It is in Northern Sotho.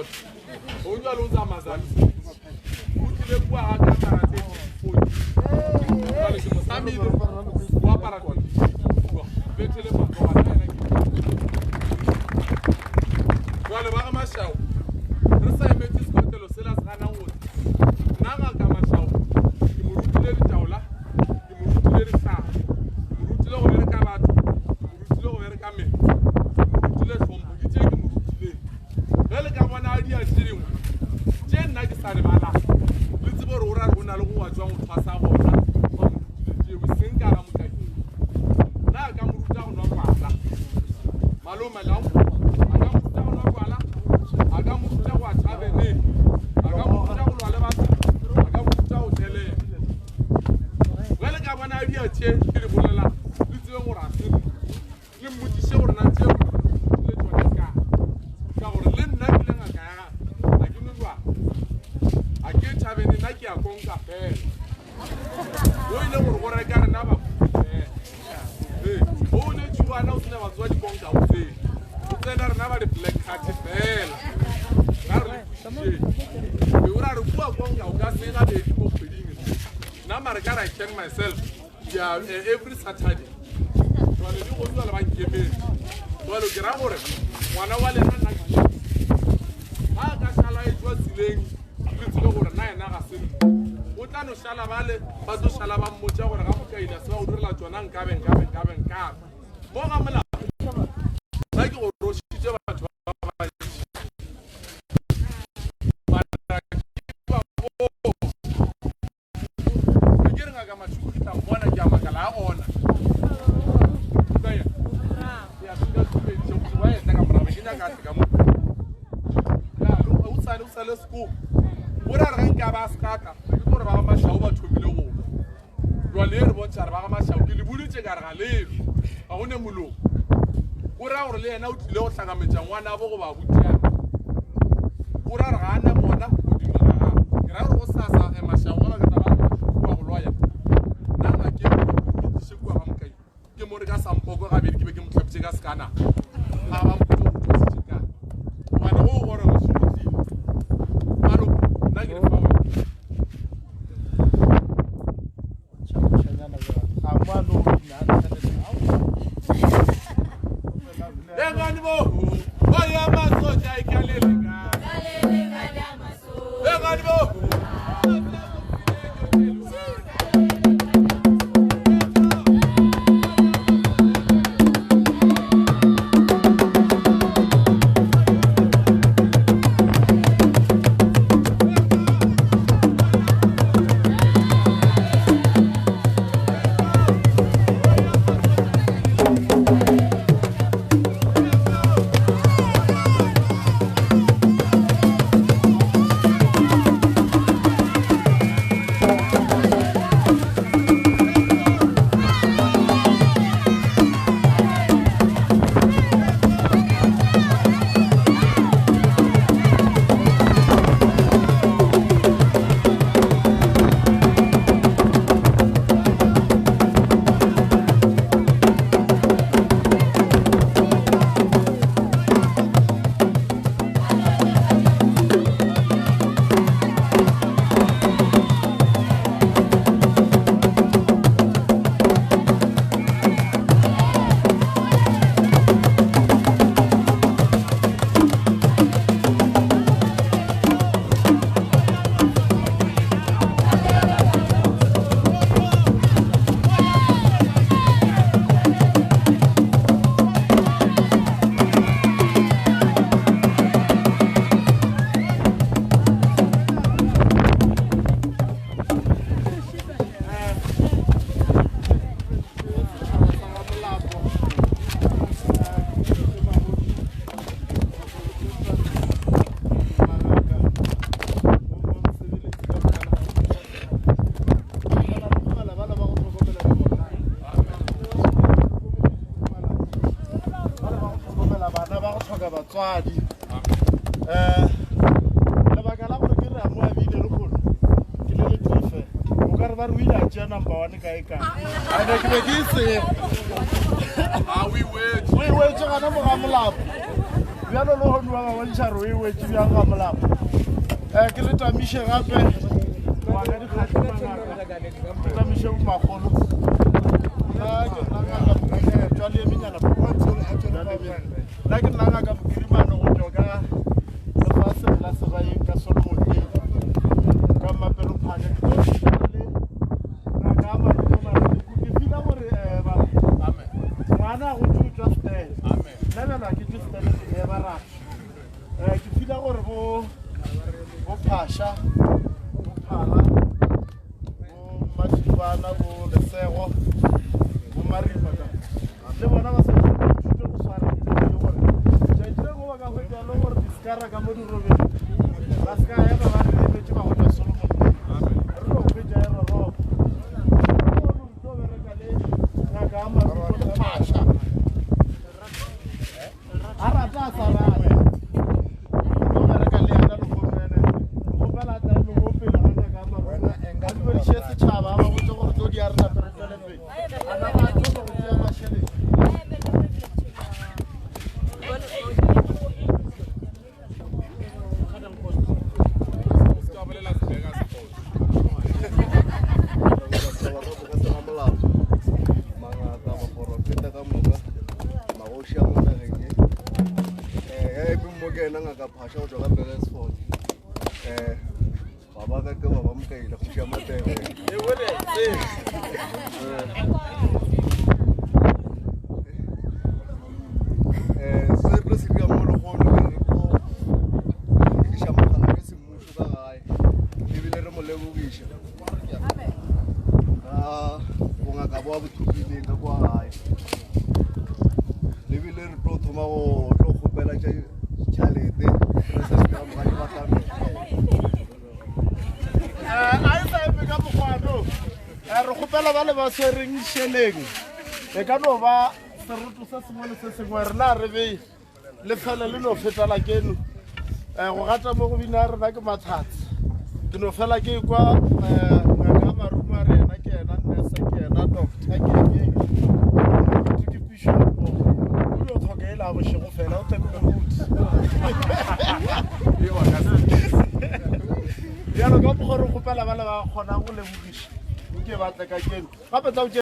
Scott. O jwale o tsamaya Zambia. O tlile kua ga ka apara 34. Jwale ke mo samile. O apara 26 kua. Bethele matsogo a yena ke. Jwale ba ga Mashao. Re sa emetse sekotlelo sela se ganang go tla. Nna ngaka Mashao ke mo rutile ditaola, ke mo rutile dihlare, ke mo rutile go bereka batho, ke mo rutile go bereka metse, ke mo rutile hlompho, ke tše ke mo rutileng. Ge le ka bona a dia tše dingwe tše nna ke sa di balang, le tsebe gore o ra re o na le go wa tšwang go thwasa gona, ba mo rutile tšeo, e seng ka ga mokakeng. Nna a ka mo ruta go nwa kwala, malome la a ka mo ruta go nwa kwala, a ka mo ruta go ya thabeneng, a ka mo ruta go lwa le batho, a ka mo ruta go telela. Ge le ka bona a dia tše ke di bolelang, le tsebeng gore a se nna. Le mmotšiše gore na tšeo le tšona kae. Ka gore le nna ke le ngaka ya gagwe, ga ke nwe jwala. Ga ke thabene, nna ke ya konka fela. O ile gore go reka rena bakhudi fela. Ee, o ne tšhuana o sena batswadi konka o tsene. O tsena rena ba di-black card fela. Ra re le kwešišeng. Be o ra re kua konka o ka se gabedi mo kgweding. Nna mare ka ra can myself. Ke ya every Saturday. Jwale le go jwale ba nkemetse. Jwale ke ra gore ngwana wa lena nna ke ga a ka šala e tswa tseleng le tsebe gore na yena ga se nna. O tla no šala bale ba tlo šala ba mmotša gore ga mokaila se ba o direla tšona nkabe nkabe nkabe nkabe. Mo ga molao nna ke gorošitše batho ba bantši. Mara ke ba bo Be ke re ngaka Mašuku ke tla mmona ke a makala a gona. Ya ka tumediša go wa etla ka morago ke nyaka a tle ka mo. Ya o sale o sale seko. O ra re ge nka ba se ka tla ke tlo re ba ga Mashao ba thomile go lwa. Jwale e re bontšha re ba ga Mashao ke le boditše ka re ga lelwe ga go ne molomo. O ra gore le yena o tlile go hlakametša ngwanabo goba abuti ya gagwe. O ra gore ga a na mona godimo ga gagwe. Ke ra gore go sasa eh, Mashao ga ba ka tla ba re Mashuku wa go loya. Nna ga ke mo fetiše kua ga Mokai. Ke mo re ka sampoko gabedi ke be ke mo hlapitše ka sekana. Ga ba mpotše gore o thwasitše kae. Gobane go gore Mashuku o tlile. Maloko, nna ke re fa wena. Bengani bo, oya masoja ikaleleka. Bengani bo. Batswadi um lebaka la gore ke re a mo abile le kgono ke le le tee fela o ka re ba re o ile a tšea number one kae kae ande ke be ke e tseba A o e wetše. O e wetše gana mo ga molapo. Bjalo le gone wa ba bontšha re o e wetše bjang ga molao. Um ke le tamiše gape ngwana dikgatlhe mangaka, ke tamiše bomakgolo. Nna ke nna ngaka tšwa leemenyana nna ke nna ngaka Mokirimane go tšwa ka lefaseng la segaeng ka Solomon Day ka Mmapelo Phaka. Ke tlo šala le ngaka ya Marumo Mareku. Ke fila gore um ngwana go tšwe tšwa stele. Nna bjalo ga ke tšwe stele ke ne ba rata. Ke fila gore bo Phasha, bo Phala, bo Mashibana, bo Lesego, bo Marima ka le bona ba sa ithute go swara le gore tšatši le go ba ka hwetša le gore diskara ka mo dirobeng ba se ka ema ba re lebetše ba go tšwa Solomon. Re no hwetša e roropa. Re tlo bereka le ngaka ya Marumo le Phasha. A rata a sa rate. Tlo bereka le yena lehono ene. Kgopela a tla eme mo pele ga ngaka ya Marumo. A dumediše setšhaba a ba botse gore tlo di a re nape re tswele pele. A napa a thoma go tšea mašeleng. O se ka bolela sebeka sepotse. Mangaka, baporofeta ka moka, magoši a mo nageng ye. Eme mo ke ena ngaka Phasha go tšwa ka Beresford. Baba ka ke baba Mokaila kgoši ya Matebe. Se re se dira mo lehono ke re tlo fetiša mogala ke semmušo ka gae ebile re mo lebogiša ka bongaka bo a bo thopileng ka kwa gae. Lebile re tlo thoma go tlo kgopela tša tšhalete re sa se ka moga di batamela. A e sa eme ka mokgwano. Re kgopela ba le ba swereng šeleng. E ka no ba seroto se sengwe le se sengwe rena re be le fele le no fetela keno. Go gata mo go bina rena ke matlhatse. Ke no fela ke kwa ngaka ya Marumo a re yena ke yena nurse ke yena doctor ke eng. Ke bishop. O dio tlhoka e la bošego fela o tle ke moruti. Bjalo ka mokgwa re kgopela ba le ba kgonang go lebogiša nke ba tle ka keno. Gape tla o